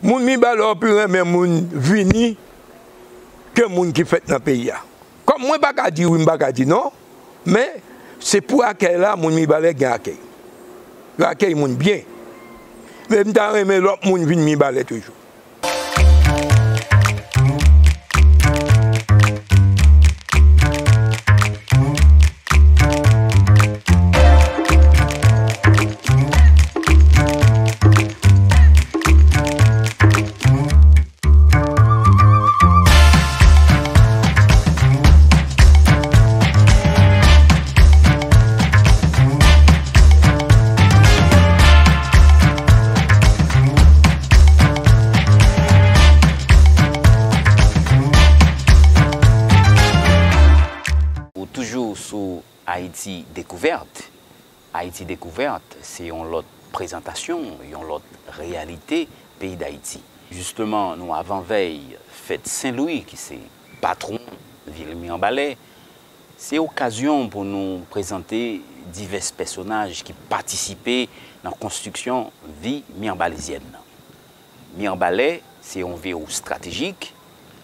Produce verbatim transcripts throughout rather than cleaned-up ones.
Moun Mibalè yo pi renmen moun vini ke moun ki fèt nan peyi a. Kòm mwen pa ka di wi, m pa ka di non, men se pou akèy la, moun Mibalè gen akèy. Yo akèy moun byen. Men m ta renmen lòt moun vin Mibalè toujou. Ou toujou sou Ayiti Dekouvèt. Ayiti Dekouvèt, se yon lòt prezantasyon, yon lòt reyalite peyi Dayiti. Jisteman, nou avanvèy fèt Sen Lwi, ki se patwon vil Mibalè. Se okazyon pou nou prezante divès pèsonaj ki patisipe nan konstriksyon vi mibalezyèn nan. Mibalè, se yon vil estratejik,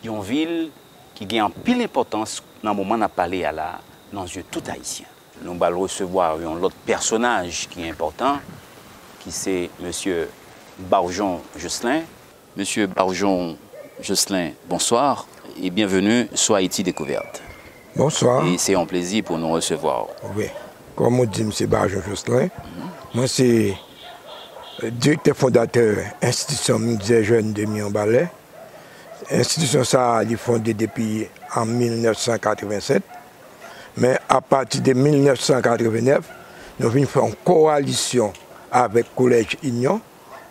yon vil ki gen anpil enpòtans nan moman n ap pale a la, nan zye tout Ayisyen. Nou pral resevwa yon lòt pèsonaj ki enpòtan, ki se mesye Barjon Jocelyn. Mesye Barjon Jocelyn, bonsoir et bienvenue sur Haïti Découverte. Bonsoir. E se yon plezi pou nou resevwa w. Wi. Kòm ou di m, se Barjon Jocelyn. Mwen se direktè fondatè Enstitisyon Mizè Jèn de Mibalè. Enstitisyon sa a, li fonde depi an mil nèf san katrevennsèt. Men apati de mil nèf san katrevennèf, nou vin fè yon kowalisyon avèk Kolèj Inyon,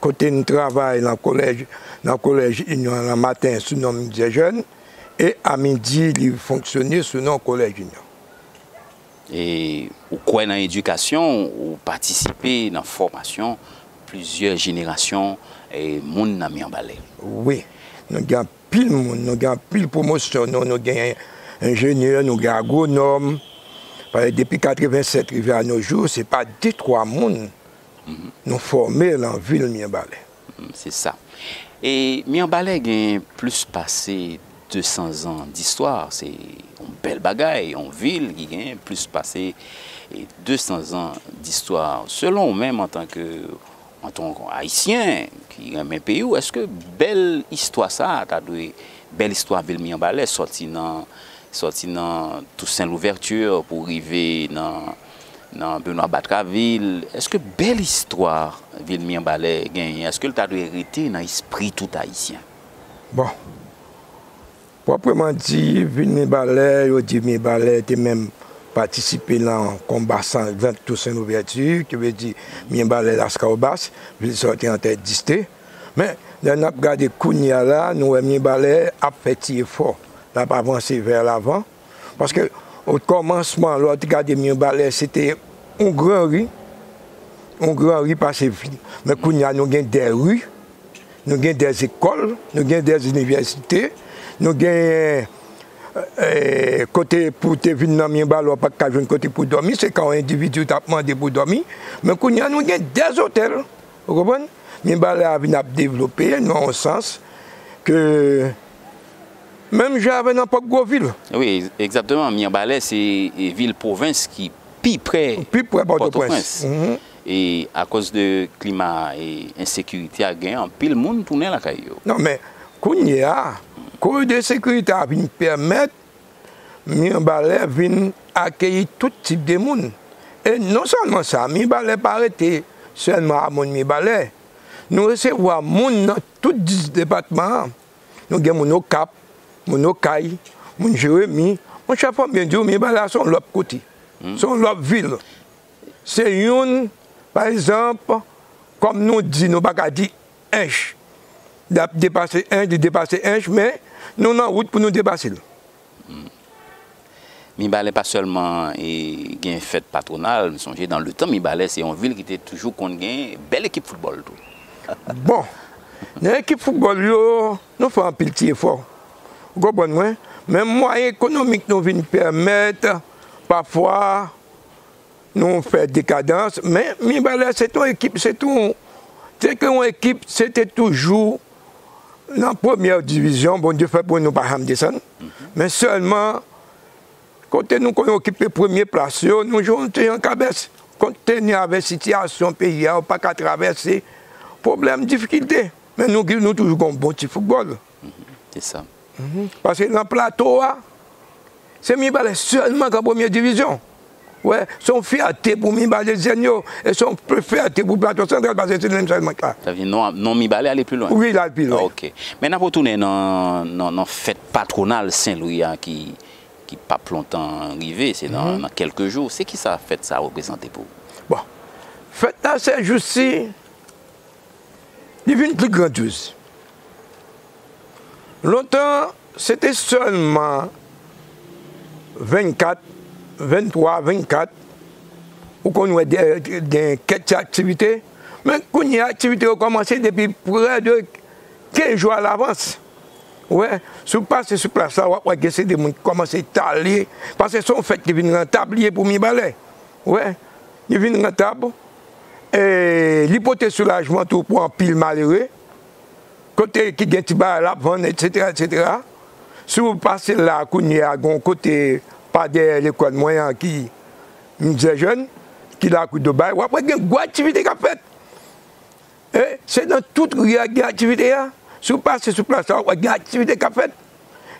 kote n travay nan kolèj, nan Kolèj Inyon an nan maten sou non Mizè Jèn, e a midi, li fonksyone sou non Kolèj Inyon. E ou kwè nan edikasyon, ou patisipe nan fòmasyon plizyè jenerasyon, e, moun nan Mibalè. Wi, nou gen anpil moun, nou gen anpil pwomosyon, nou, nou gen enjenyè, nou gen agwonòm. Paske depi katrevennsèt rive a no jou, se pa de twa moun nou fòme nan vil Mibalè. Mm, se sa. E Mibalè gen plis pase de san zan distwa. Se yon bèl bagay, yon vil ki gen plis pase, e, de san zan distwa. Selon ou menm, antanke, antanke Ayisyen ki renmen peyi w, èske bèl istwa sa a ta dwe, bèl istwa vil Mibalè, sòti nan sòti nan Toussaint Louverture pou rive nan, nan Benoît Batraville. Èske bèl istwa vil Mibalè genyen, èske l ta dwe rete nan espri tout Ayisyen? Bon, pwòpman di, vil Mibalè, yo di Mibalè te menm patisipe nan konba sanglan Toussaint Louverture, ki vle di Mibalè Laskawobas, vil sa yo te antre egziste. Men, lè n ap gade kounye a la, nou wè Mibalè ap fè ti efò. L ap avanse vè lavan. Paske, o kòmansman, lè w te gade Mibalè, se te yon gran ri. Yon gran ri pase vil. Men kounye a, nou gen de ri, nou gen de zekòl, nou gen de inivèsite, nou gen, e, kote pou te vin nan Mibalè, w pa t ka jwenn kote pou dòmi, se kan yon endividi w t ap mande pou dòmi. Men kounye a, nou gen de otèl. Ou konprann? Mibalè a vin ap devlope nan yon sans ke menm jan avè nenpòt gwo vil. Wi, egzakteman. Mibalè se, e, vil pwovens ki pi prè Pi prè Pòtoprens. Pòtoprens. Mhm. E akoz de klima e ensekirite a, gen anpil moun tounen lakay yo. Non, men kounye a, koze de sekirite a vin pèmèt Mibalè vin akeyi tout tip de moun. E non sèlman sa, Mibalè pa rete sèlman a moun Mibalè. Nou resevwa moun nan tout dis depatman an. Nou gen moun Okap, moun Okay, moun Jeremi. Monchè, fò m byen di w, Mibalè a se yon lòt kote. Se yon lòt vil. Se youn, pa egzanp, kòm nou di, nou pa ka di Ench. L ap depase Ench, li depase Ench, men nou nan wout pou nou depase l. Mibalè pa sèlman, e, gen fèt patwonal, m sonje dan letan Mibalè se yon vil ki te toujou konn gen bèl ekip foutbòl tou. Bon, nan ekip foutbòl yo, nou fè anpil ti efò. Ou konprann mwen? Men mwayen ekonomik nou vin pèmèt, pafwa, nou fè dekadans, men Mibalè se te yon ekip, se te yon, se te yon ekip, se te toujou Nan premyè divizyon, Bondye fè pou nou pa janm desann. Men sèlman, kote nou konn okipe premye plas yo, nou jwenn te an kabès. Kont teni avèk sitiyasyon peyi a, ou pa ka travèse pwoblèm, difikilte. Men nou, nou toujou gen yon bon ti foutbòl. Se sa. Paske nan plato a, se Mibalè sèlman k an premye divizyon. Wè, se yon fyète pou Mibalezyen yo, e se yon fyète pou Plato Santral, paske se li menm sèlman k la. Sa vle di non, non Mibalè ale pi lwen. Wi, l al pi lwen. Ok. Men n ap retounen nan, nan, nan fèt patwonal Sen Lwi a ki, ki p ap lontan rive, se nan, nan kèlke jou. Se ki sa fèt sa reprezante pou ou? Bon, fèt la, se jousi, li vin pi grandyoz. Lontan, se te sèlman vennkat, venntwa, vennkat, ou konn wè gen kèk ti aktivite. Men kounye a, aktivite yo kòmanse depi prè de kenz jou alavans. Ou wè, si w pase sou plas la, w ap wè gen se de moun ki kòmanse talye, paske se yon fèt ki vin rantab li ye pou Mibalè. Ou wè, li vin rantab. E li pote soulajman tou pou anpil malere. Kote ki gen ti bagay l ap vann, etsetera, etsetera. Si w pase la kounye a, gen yon kote pa dèyè lekòl mwen an ki Mizè Jèn, ki Lakou Dobay, w ap wè gen gwo aktivite k ap fèt. E se nan tout ri a gen aktivite a. Si w pase sou plas la, w ap wè gen aktivite k ap fèt.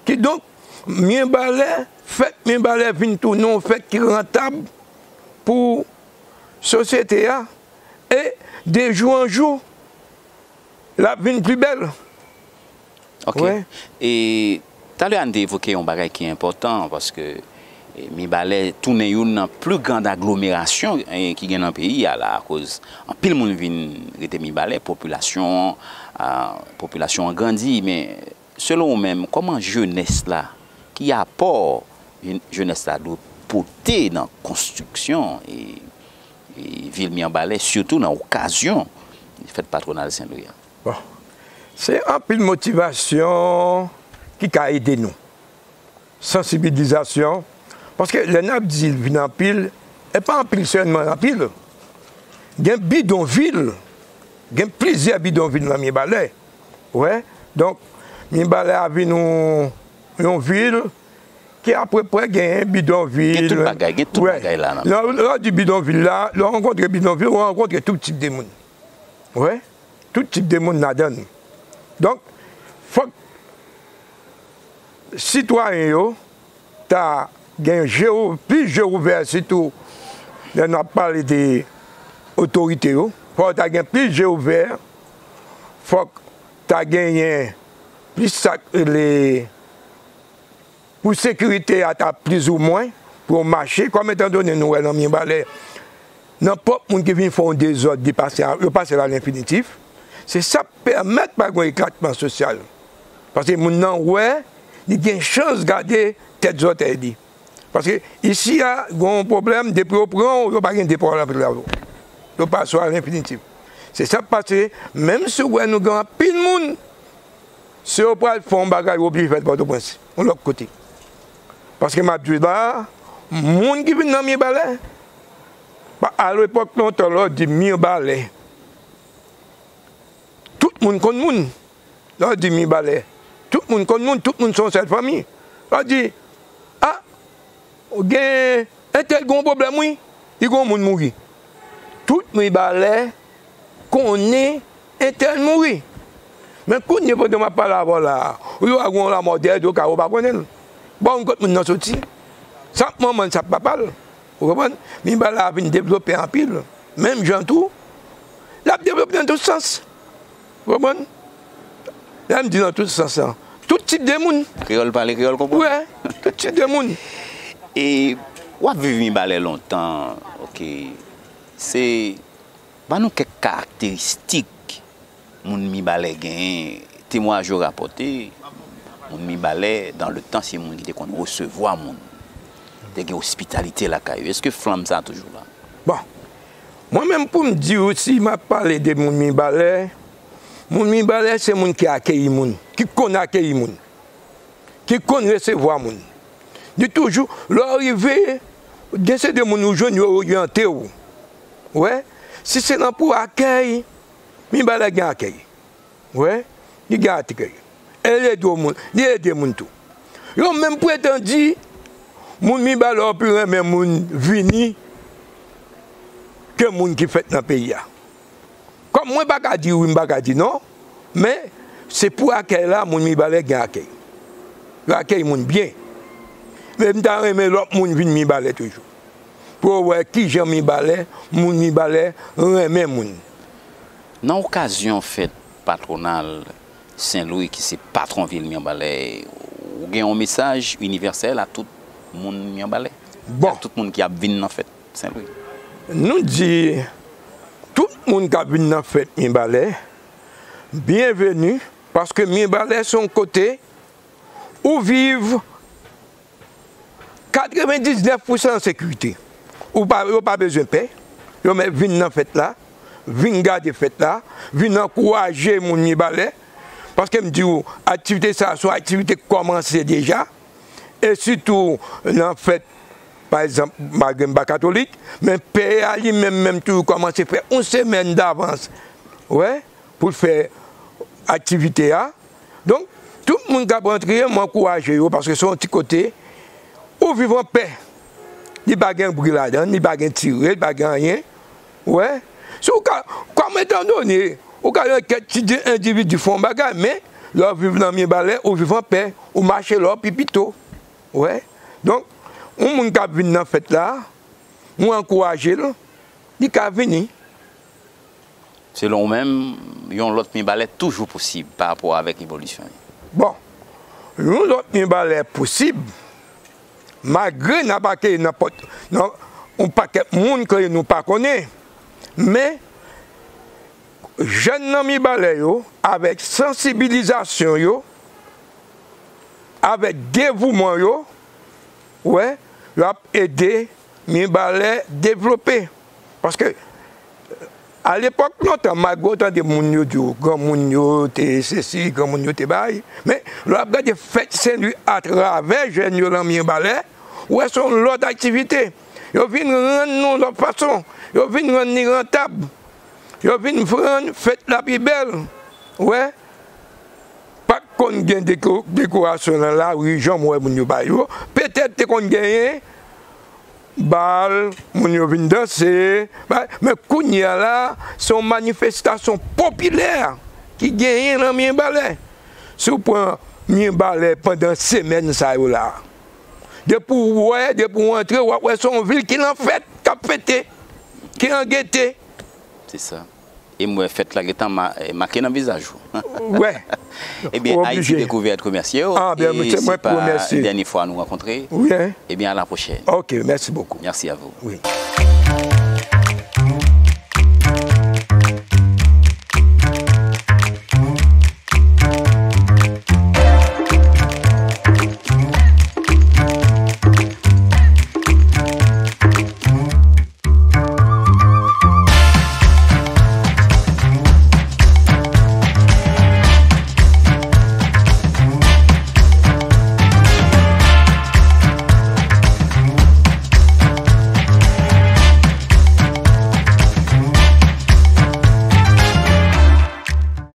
Kidonk, Mibalè, fèt Mibalè vin tounen yon fèt ki rantab pou sosyete a. E de jou an jou, l ap vin pi bèl. Ok. E talè a n te evoke yon bagay ki enpòtan, paske Mibalè tounen youn nan pli grand aglomerasyon ki gen nan peyi a la, akoz anpil moun vin rete Mibalè, popilasyon an, popilasyon an grandi, men selon ou menm, kòman jenès la, ki apò jenès la dwe pote nan konstriksyon e vil Mibalè, sitou nan okazyon fèt patwonal Sen Lwi a? Bon, se anpil motivasyon ki ka ede nou. Sansibilizasyon. Paske lè n ap di l vin anpil, e pa anpil sèlman anpil. Gen bidonvil, gen plizyè bidonvil nan Mibalè. Ou wè? Donk, Mibalè a vin yon, yon vil ki apreprè genyen bidonvil. Gen tout bagay, gen tout bagay la nan. Lè w di bidonvil la, lè w rankontre bidonvil, w rankontre tout tip de moun. Ou wè? Tout tip de moun ladan l. Donk, fòk sitwayen yo ta gen je yo, plis je ouvè, sitou lè n ap pale de otorite yo. Fòk ta gen plis je ouvè, fòk ta genyen plis sa k rele pou sekirite a ta plizoumwen, pou yo mache, kòm etandone nou wè nan Mibalè, nan pwòp moun ki vin fè yon dezòd, li pase a, yo pase l a lenfinitif, se sa k pèmèt pa gen yon eklatman sosyal. Paske moun nan wè, li gen chans gade tèt zòtèy li. Paske isi a, gen yon pwoblèm, depi yo pran w, yo pa gen de pwoblèm pou yo. Yo pase w a lenfinitif. Se sa k pase, menm si w wè nou gen anpil moun, si yo pral fè yon bagay, yo oblije fè l Pòtoprens, yon lòt kote. Paske m ap di w la, moun ki vin nan Mibalè, pa, alepòk lontan, lè w di Mibalè, tout moun konn moun. Lè w di Mibalè, tout moun konn moun, tout moun se yon sèl fanmi. Lè w di, a, gen entèl gen yon pwoblèm wi, li gen yon moun mouri. Tout Mibalè konnen entèl mouri. Men kounye a pandan m ap pale avè w la a, ou yo a gen yon lanmò dèyè do kay ou pa konnen l. Bon, ou konn kot moun nan soti. Sa k manman l, sa k papa l. Ou konprann? Mibalè a vin devlope anpil. Menm jan tou, l ap devlope nan tout sans. Ou konprann? Lè m di nan tout sans lan, tout tip de moun. Kreyòl pale, kreyòl konprann. Wi, tout tip de moun. E w ap viv Mibalè lontan, ok. Se, ban nou kèk karakteristik moun Mibalè genyen. Temwayaj yo rapòte, moun Mibalè, dans le temps, se moun ki te konn resevwa moun. Te gen ospitalite lakay yo. Èske flanm sa a toujou la? Bon, mwen menm pou m di w, si m ap pale de moun Mibalè, moun Mibalè se moun ki akeyi moun, ki konn akeyi moun, ki konn resevwa moun. Li toujou, lè w rive, gen se de moun ou jwenn yo oryante w. Ou wè, si se nan pou akèy, Mibalè gen akèy. Ou wè, li gen akèy. E l ede moun, li ede moun tou. Yo menm pretann di, moun Mibalè yo pi renmen moun vini ke moun ki fèt nan peyi a. Kòm mwen pa ka di wi, m pa ka di non, men se pou akèy la, moun Mibalè gen akèy. Yo akèy moun byen. Men m ta renmen lòt moun vin Mibalè toujou. Pou yo wè kijan Mibalè, moun Mibalè renmen moun. Nan okazyon fèt patwonal Sen Lwi ki se patwon vil Mibalè, ou gen yon mesaj inivèsèl a tout moun Mibalè? Bon. A tout moun ki ap vin nan fèt Sen Lwi? Nou di tout moun k ap vin nan fèt Mibalè, byenveni, paske Mibalè se yon kote ou viv katrevendiznèf pousan an sekirite. Ou pa, yo pa bezwen pè. Yo mèt vin nan fèt la, vin gade fèt la, vin ankouraje moun Mibalè. Paske m di w, aktivite sa a se yon aktivite k kòmanse deja. E sitou nan fèt, pa egzanp, malgre m pa katolik, men pè a li menm, menm tou, kòmanse fè yon semèn davans. Wè, pou l fè aktivite a. Donk, tout moun k ap rantre, m ankouraje yo, paske se yon ti kote ou viv an pè. Li pa gen bri ladan l, li pa gen tire, li pa gen anyen. Ou wè? Si w ka, kòm etandone, ou ka wè kèk ti endividi fè yon bagay, men lè w viv nan Mibalè, ou viv an pè, ou mache lè w pi pito. Ou wè? Donk, yon moun k ap vin nan fèt la, mwen ankouraje l, li ka vini. Selon ou menm, yon lòt Mibalè toujou posib pa rapò avèk evolisyon yo? Bon, yon lòt Mibalè posib, malgre n ap akeyi nan pòt, nan yon pakèt moun ke nou pa konnen, men jèn nan Mibalè yo, avèk sansibilizasyon yo, avèk devouman yo, ou wè, yo ap ede Mibalè devlope. Paske, alepòk lontan, malgre w tande moun yo di w, granmoun yo te sesi, granmoun yo te bay, men lè w ap gade fèt Sen Lwi atravè jèn yo nan Mibalè, ou wè se yon lòt aktivite. Yo vin rann nou lòt fason. Yo vin rann li rantab. Yo vin rann fèt la pi bèl. Ou wè? Pa t konn gen deko-, dekorasyon nan lari, jan m wè moun yo bay yo. Petèt te konn genyen bal, moun yo vin danse. Men kounye a la, se yon manifestasyon popilè ki genyen nan Mibalè. Si w pran Mibalè pandan semèn sa yo la, depi w wè, depi w antre, w ap wè se yon vil ki nan fèt, k ap fete, ki an gete. Se sa. E m wè fèt la gentan ma-, eh, make nan vizaj ou. Wè. Ebyen, Ayiti Dekouvèt remèsye w. Ah, ben, e se mwen ki remèsye. Dènye fwa nou rankontre. Wi, hein. Ebyen, à la prochaine. Ok, merci beaucoup. Merci à vous. Wi.